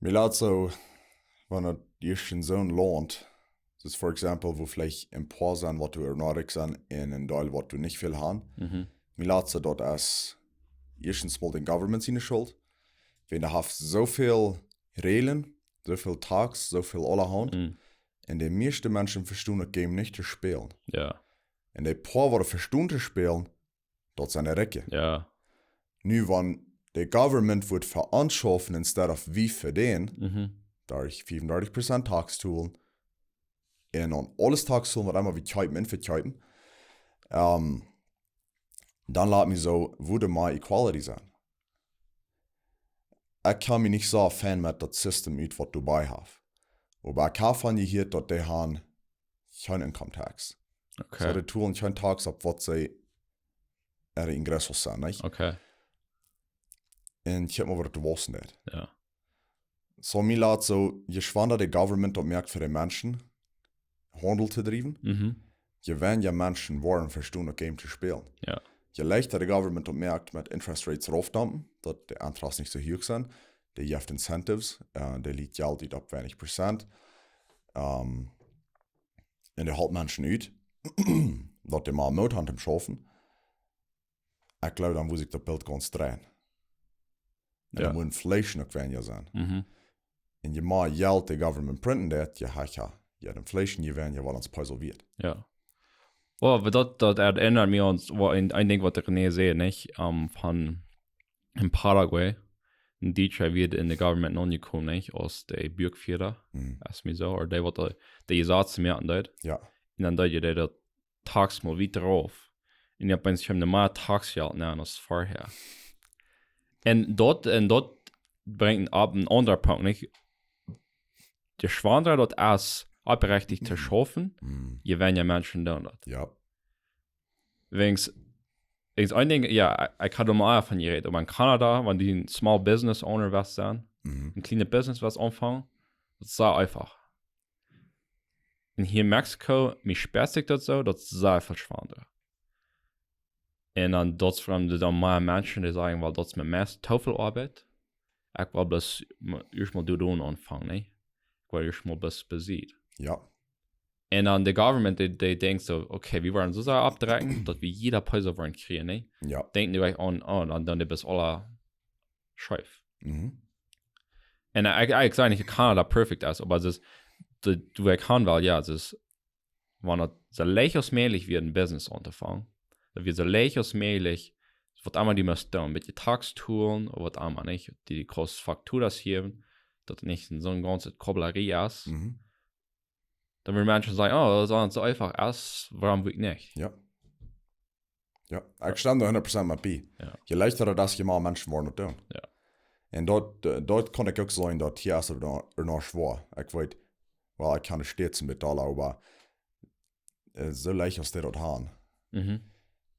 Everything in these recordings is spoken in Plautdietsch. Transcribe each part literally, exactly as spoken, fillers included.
Mie lat soo, wan et ieescht en soon Launt, dus for example, wua veleicht een poa sent, waut doa noch rikj sent, un een Deel, waut doa nich väl han. Mhm. Mie lat soo, daut es ieeschtens mol dän Government siene Schult. Wiels dee haft soo väl Räajlen, soo väl Tax, soo väl aulahaunt. Mhm. Un de mieeschte Menschen vestonen daut Game nich to spälen. Jo. Un de poa, waut vestonen to spälen, daut sent de Rikje. Jo. Nu, wan de Government wudd fa ons schaufen instead of wie fa dän, mhm, doa es fiefendartich Prozent Tax tolen, un aun aules Tax tolen, waut emma wie kjeepen un vekjeepen, ähm, dan lat mie soo, wudd mea Equality sennen. Ekj kjenn mie nich soo fein met daut System ut, waut doabie haft. Oba ekj hab von jehieet, daut dee han kjeen Income Tax. Okay. Soo, dee tolen kjeen Tax opp, waut see äare Ingresos sent, nich? Okay. Un kjikj mol, waut doa wausen deit. Jo. Soo, mie lat soo, je schwanda de Government daut moakt fa de Menschen, Haundel to driewen, mhm, je weinja Menschen woaren vestonen daut Game to spälen. Jo. Je leichta de Government daut moakt met Interest Rates raufdampen, daut de Interest nich soo huach sent, dee jeft Incentives, äh, dee lieet Jelt ut opp weinich Prozent. Ähm, un dee halpt Menschen ut, daut dee mea Moot han toom schaufen. Ekj jleew, dan wudd sikj daut Bilt gaunz dreien. Un, jo, dan wudd Inflation uk weinja sennen. Mhm. Un je mea Jelt de Government printen deit, je hecha, jo, de Inflation, je weinja, waut ons Peso wieet. Jo. Oh, oba daut, daut erinnert mie aun, waut een, een Dinkj, waut ekj nie säd, nich? Ähm, von en Paraguay, een Dietscha wia en de Government aunjekomen, nich? Aus de Buakfieeda, mhm, es mie soo, ooda dee, waut de, de Jesazen moaken deed. Jo. Un dan deed je dee daut Tax mol wieda rauf. Un je opp eemol kjeem doa mea Tax Jelt nenn aus verhäa. Un daut, un daut brinjt opp een aundren Punkt, nich? Je schwanda daut es, oprechtich to, mhm, schaufen, mhm, je weinja Menschen doonen daut. Jo. Wäajens, wäajens een Dinkj, jo, ekj, ekj haud doa mol von jerät, oba en Kanada, wan du een small business owner west sennen, mhm, een kjlienet Business west aunfangen, daut es sea eefach. Un hia en Mexiko, mie spieet sikj daut soo, daut es sea väl schwanda. Un dan daut es wuarom doa dan mea Menschen, dee sajen, well, daut es mie meist too väl Oabeit. Ekj well bloos mo-, ieescht mol doa doonen aunfangen, nä? Ekj well ieescht mol bloos besied. Jo. Un dan de Government, dee, dee denkjt soo, okay, wie woaren soo sea oppdrekjen, daut wie jieda Peso woaren kjrieen, nä? Jo. Denkjen dee jlikj aun, oh, dan, dan dee best aula scheef. Mhm. Un ekj, ekj saj nich, daut Kanada perfect es, oba daut es, de, wua ekj han well, jo, daut es, wan daut soo leicht aus mäajlich wia, een Business auntofangen, daut wia soo leicht aus mäajlich, waut emma du motst doonen, een bät Tax tolen, ooda waut emma, nich? Dee, dee große Fakturaen jäwen, daut nich en soon gaunze Kobbelarei es. Mhm. Dan wudden Menschen sajen, oh, daut es aules soo eefach, es, wuarom wudd ekj nich? Jo. Jo, ekj stemm doa hundat Prozent met bie. Jo. Je leichta daut es, je mea Menschen woaren daut doonen. Jo. Un daut, äh, daut kaun ekj uk sajen, daut hia es et noch, noch schwoa. Ekj weet, well, ekj kaun de States een bät aula, oba, äh, soo leicht aus dee daut han. Mhm.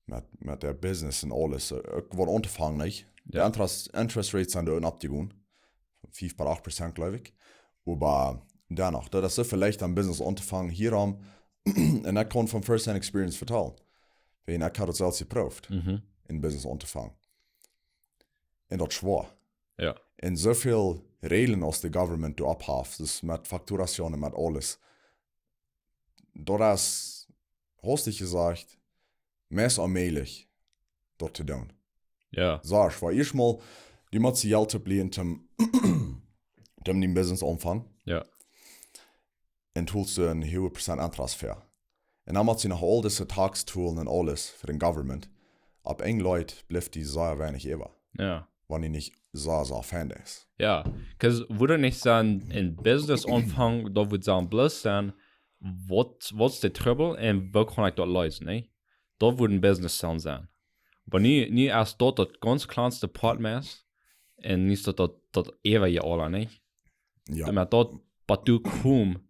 Met, met äa Business un aules. Äh, uk waut auntofangen, nich? De, jo, Interest, Interest Rates sent doa oppjegonen. Fief bat acht Prozent, jleew ekj. Oba doano, daut es soo väl leichta, een Business auntofangen hia aun. Un ekj kaun von first hand experience vetalen. Wiels ekj haud daut selfst jeprooft, mhm, een Business auntofangen. Un daut es schwoa. Jo. Un soo väl Räajlen aus de Government doa opphaft, dus met Fakturationen un met aules. Daut es, hastich jesajcht, meist onmäajlich, daut to doonen. Jo. Soo, ekj well ieescht mol, du motst Jelt oppläajen toom, toom dien Business aunfangen. Jo. Un tolst du een huaget Prozent Interest fa. Un dan motst du noch aul dise Tax tolen un aules fa dän Government. Opp een Leet blift die sea weinich äwa. Jo. Wan du nich sea, sea fein deist. Jo, 'cause wudd daut nich sennen, een Business aunfangen, daut wudd sennen bloos sennen, waut, waut es de Trubbel un woo kaun ekj daut leesen, nä? Daut wudd een Business sennen. Oba nu, nu es daut daut gaunz kjlanste Poat meist. Un nu es daut daut, daut äwaje aula, nich? Jo. Met daut, waut du kommst,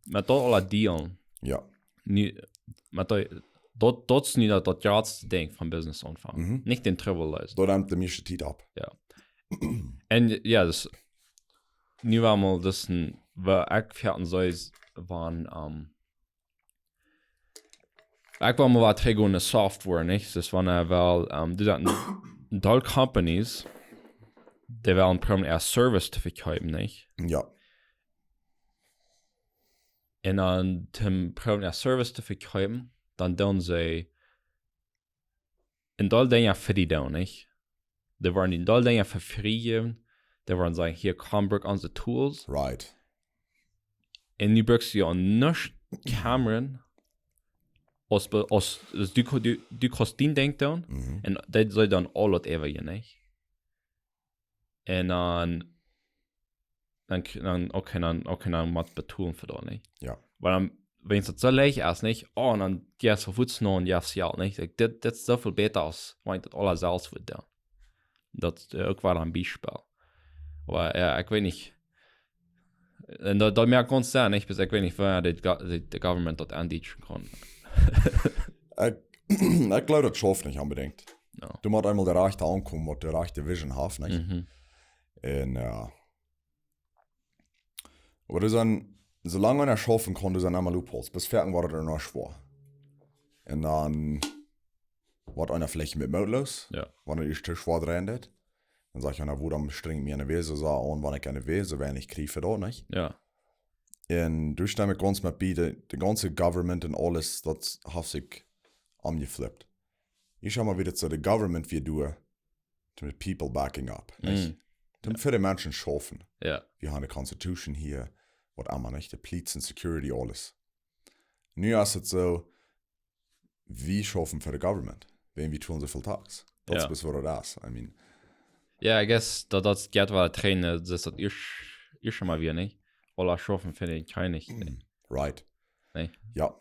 met daut aula dealen. Jo. Nu, met daut, daut, daut es nu daut, daut jratste Dinkj von Business aunfangen. Mhm. Nich dän Trubbel leesen. Daut nemt de mieeschte Tiet auf. Jo. Un jo, dus, nu wea wie mol, dus een, wea ekj fäa soo es, wan, ähm, ekj well mol waut trigj gonen no Software, nich? Dus wan, äh, well, ähm, du daut een, een Deel Companies, dee wellen proowen äa Service to vekjeepen, nich? Jo. Un dan toom proowen äa Service to vekjeepen, dan doonen see een Deel Dinja fa die doonen, nich? Dee woaren die een Deel Dinja fa free jäwen. Dee woaren sajen: "Hia, komm, bruck onse Tools." Right. Un nu bruckst du aun nuscht kjemren, aus, aus, aus du, du, du kaust dien Dinkj doonen, mhm, un dee sajen dan aul daut äwa die, nich? Un dan, dan, krie- dan, okay, dan, okay, dan mott betolen fa daut, nich? Jo. Oba dan, wan daut soo leicht es, nich? Oh, un dan, jo, soo fuaz no un jo, soo, nich? Ekj, dit, dit es soo väl bäta aus wan ekj daut aules selfst wudd doonen. Daut, äh, uk wada een Biespel. Oba jo, ekj weet nich. Un daut, daut moakt gaunz Senn, nich? Bat ekj weet nich, woo de, go- de, de government daut aundietschen kaun. Ekj, ekj jleew, daut schauft nich onbedinjt. Jo. Du motst eemol de rajchte aunkomen, waut de rajchte Vision haft, nich? Mhm. Un, jo. Oba doa sent, soo lang eena schaufen kaun, doa sent emma loopholes. Bat foaken woat et noch schwoa. Un dan woat eena veleicht een bät mootloos, jo, wan et ieescht too schwoa dreien deit. Dan sajcht eena: "Na, wuarom strenj ekj mie aun de Welt soo aun, wan ekj aun de Welt soo weinich kjrie fa daut, nich?" Jo. Un doa stemm ekj gaunz met bie, de, de gaunze government un aules, daut haft sikj omjeflippt. Ekj saj mau, woo daut soo, de government wia doa, to the people backing up, nich? Mm. Toom fa de Menschen schaufen. Jo. Wie haben de Constitution hia, waut emma, nich? De Police un Security, aules. Nu es et soo, wie schaufen fa de government, wäajen wie tolen soo väl Tax. Daut es, jo, bloos waut daut es. I mean, jo, I guess, daut, daut jeit wada trigj, daut es daut ieescht, ieescht mol wada, nich? Aule schaufen fa dän Kjennich, nich? Right. Nä? Jo.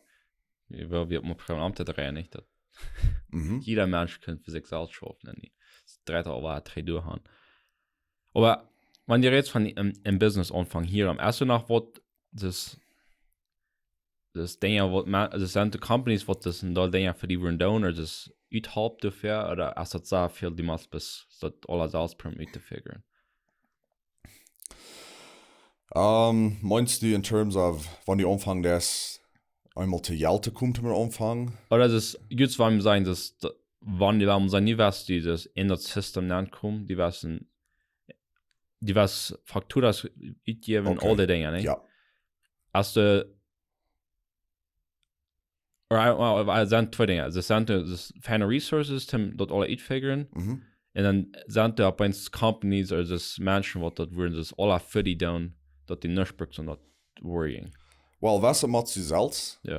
Wie, wie, wie opp een Programm to dreien, nich? Daut, mhm, jieda Mensch kaun fa sikj selfst schaufen un dee dreit aul waut trigj derch. Oba wan du rätst von dee, em, em Business aunfangen hia, dan es doa noch waut, daut, daut Dinja waut ma-, daut sent de Companies waut daut een Deel Dinja fa die wudden doonen, ooda daut uthalpt doafäa, ooda es daut soo väl, du motst bloos daut aules selfst proowen uttofigren? Ähm, meenst du in terms of, wan du aunfangen deist, eemol to Jelt to komen, toom aunfangen? Ooda daut es, jrod wan wie sajen, daut, daut, wan du, wan wie sajen, du woascht daut en daut System nenkomen, du woascht een, du woascht Fakturas utjäwen, okay, aul dee Dinja, nä? Jo. Aus du, ooda, ooda, ooda, et sent twee Dinja. Daut sent, daut es feine Resources, toom daut aules utfigren. Mhm. Un dan sent doa opp eemol Companies ooda daut Menschen waut daut wudden, daut aules fa die doonen, daut du nich bruckst om daut to worryen. Well, waut motst du selfst? Jo.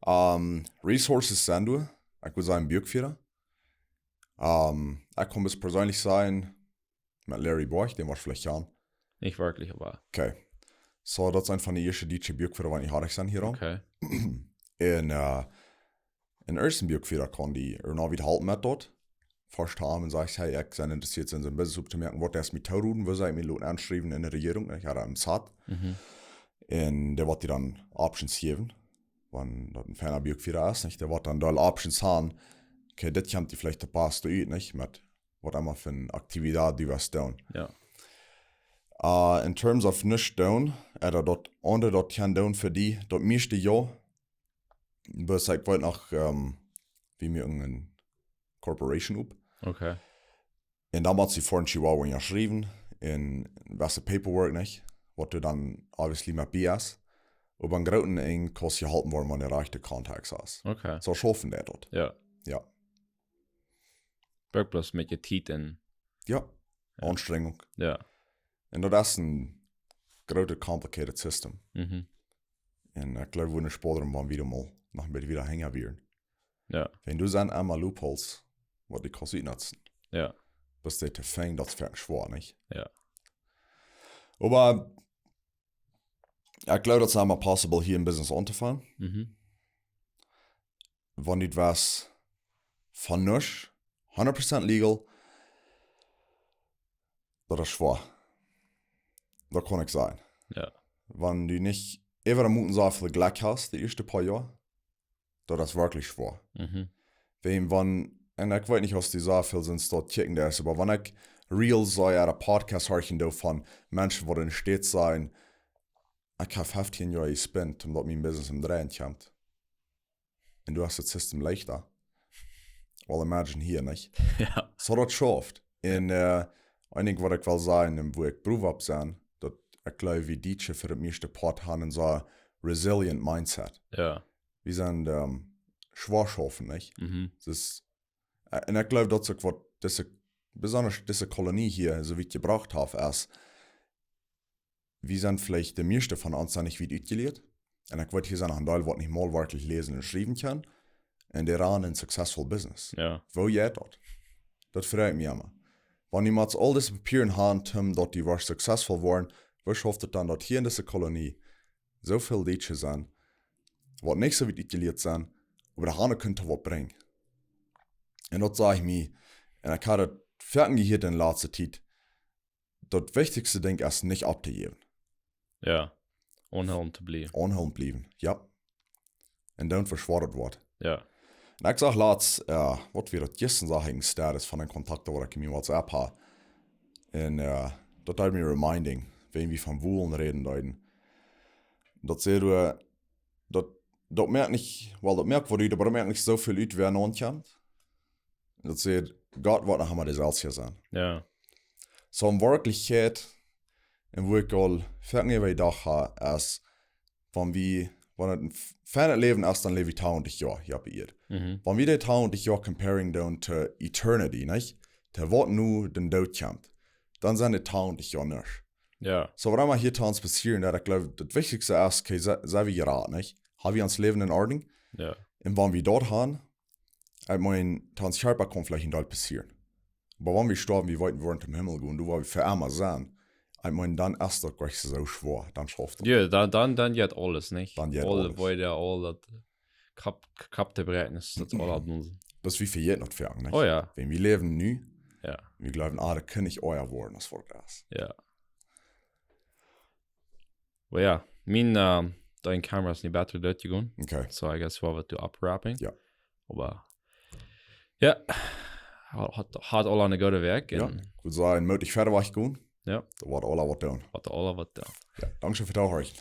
Ähm, Resources sent doa. Ekj wudd sajen, Buakfieera. Ähm, ekj kaun bloos perseenlich sajen, met Larry Borg, dän woascht veleicht kjanen. Nich werkjlich, oba. Okay. So, daut es eent von de ieeschte dietsche Buakfieera, waut ekj haud, ekj sent hia aun. Okay. Un, äh, een ieeschten Buakfieera kaun die, ooda wie halpen met daut. Foascht aun un sajchst: "Hey, ekj sie interessieet, soo een Business opptomoaken. Waut es met to doonen? Woo saul ekj mie loten aunschriewen en de Rejierunk?" Ekj haud am satt. Mhm. Un dee woat die dan Options jäwen. Wan daut een feina Buakfieera es, nich? Dee woat dan doa Options haben. Okay, dit kjemt die veleicht to passen, du, nich? Met waut emma fa eene Aktivität du woascht doonen. Jo. Äh, in terms of nuscht doonen, ooda daut aundre daut kjennen doonen fa die, daut mieeschte jo, bat ekj weet noch, ähm, wie wie eene Corporation opp. Okay. Un dan motst du fa een Chihuahua unjaschriewen, un waut de Paperwork, nich? Waut du dan obviously met bie hast. Oba em grooten Enj kaust du jeholpen woaren, wan du de rajchte Contacts hast. Okay. Soo schaufen dee daut. Jo. Jo. Werkjlich met je Tiet un, jo, jo, Aunstrenjunk. Jo. Un daut es een grootet, complicated System. Mhm. Un ekj jleew, wie woaren spoadren, wan wie doa mol noch een bät wieda hanjen woaren. Jo. Wan du sent emma loopholes, waut du kaust utnutzen. Jo. Bat dee to finjen, daut es foaken schwoa, nich? Jo. Oba ekj jleew, daut es emma possible, hia een Business auntofangen. Mhm. Wan dit wia von nuscht, hundat Prozent legal, daut es schwoa. Daut kaun ekj sajen. Jo. Wan du nich äwa de Moten soo väl Jlekj hast, de ieeschte poa Joa, daut es werkjlich schwoa. Mhm. Wan, wan, un ekj weet nich, aus du soo väl sent daut kjikjen deist, oba wan ekj Reels see ooda Podcasts horchen doo von Menschen, waut en de States sajen: "Ekj hab feftieen Joa jespent, om daut mien Business em Dreien kjemt." Un du hast daut System leichta. Well, imagine hia, nich? Jo. Soo daut schauft. Un, äh, Een Dinkj waut ekj well sajen, un wua ekj proud opp sie, daut ekj gleew, wie Dietsche fa daut mieeschte Poat haben een soo resilient mindset. Ja. Wie sent, ähm, schwoa schaufen, nich? Mhm. Daut, äh, un ekj gleew, daut es uk waut dise, besonda dise Kolonie hia soo wiet jebrocht haft, es, wie sent veleicht, de mieeschte von ons sent nich wiet utjelieet. Un ekj weet, hia sent noch een Deel waut nich mol werkjlich läsen un schriewen kjennen. Un dee ranen een successful business. Ja. Woo jeit daut? Daut froag ekj mie emma. Wan jemaunt aul dise Papieren haft, om daut dee woat successful woaren, woo schauft et dan, daut hia en dise Kolonie soo väl Dietsche sent, waut nich soo wiet utjelieet sent, oba dee haben kunnen waut brinjen? Un daut saj ekj mie, un ekj haud daut foaken jehieet en de latste Tiet, daut wichtichste Dinkj es nich opptojäwen. Ja. Aunhoolen to bliewen. Aunhoolen bliewen, jo. Un dan veschwoat et waut. Ja. Un ekj sach latst, äh, waut wia daut, jistren sach ekj een Status von een Kontakt, waut ekj en mien WhatsApp haud. Un, äh, daut deed mie reminding, wan wie von Wellen räden deeden. Daut säd, äh, daut, daut moakt nich, well, daut moakt waut ut, oba daut moakt nich soo väl ut, wäa nu kjemt. Daut säd, Gott woat noch emma deeselwja sennen. Ja. Soo en Werkjlichkjeit, un wua ekj aul foaken äwa jedocht haud, es, wan wie, wan et een f-, feinet Läwen es, dan läw wie twintich Joa hia opp Ieed. Mhm. Wan wie dee twintich Joa comparing doonen to eternity, nich? To waut nu dän Doot kjemt, dan sent dee twintich Joa nuscht. Ja. Soo, waut emma hia to ons passieren, daut ekj gleew, daut wichtichste es, okay, se-, sent wie jerat, nich? Haben wie ons Läwen en Ordnung? Ja. Un wan wie daut haben, ekj meen, to ons Kjarpa kaun veleicht een Deel passieren. Oba wan wie stoawen, wie weeten, wie woaren em Himmel gonen, doa woa wie fa emma sennen. Ekj meen, dan es daut nich soo schwoa, dan schauft daut. Ja, dan, dan, dan jeit aules, nich? Dan jeit Aule aules. Wieed, aul daut Kopp, Koppzebräakjnis, daut es aul daut Nonsens. Daut es, wie vejäten daut foaken, nich? Oh ja. Wan wie läwen nu, Ja. wie jleewen, ah, daut kaun nich oaja woaren aus waut et es. Ja. Oba ja, mien, ähm, dee Kamera es nich bäta derchjegonen. Okay. So, I guess, well, waut du upwrapping. Ja. Oba, ja, haud, haud aul een gooden Wajch. Jo, Un ekj wudd sajen, mootich wieda wajchgonen. Ja. Daut woat aula waut doonen. Waut aula waut doonen. Jo, dankscheen fa daut Horchen.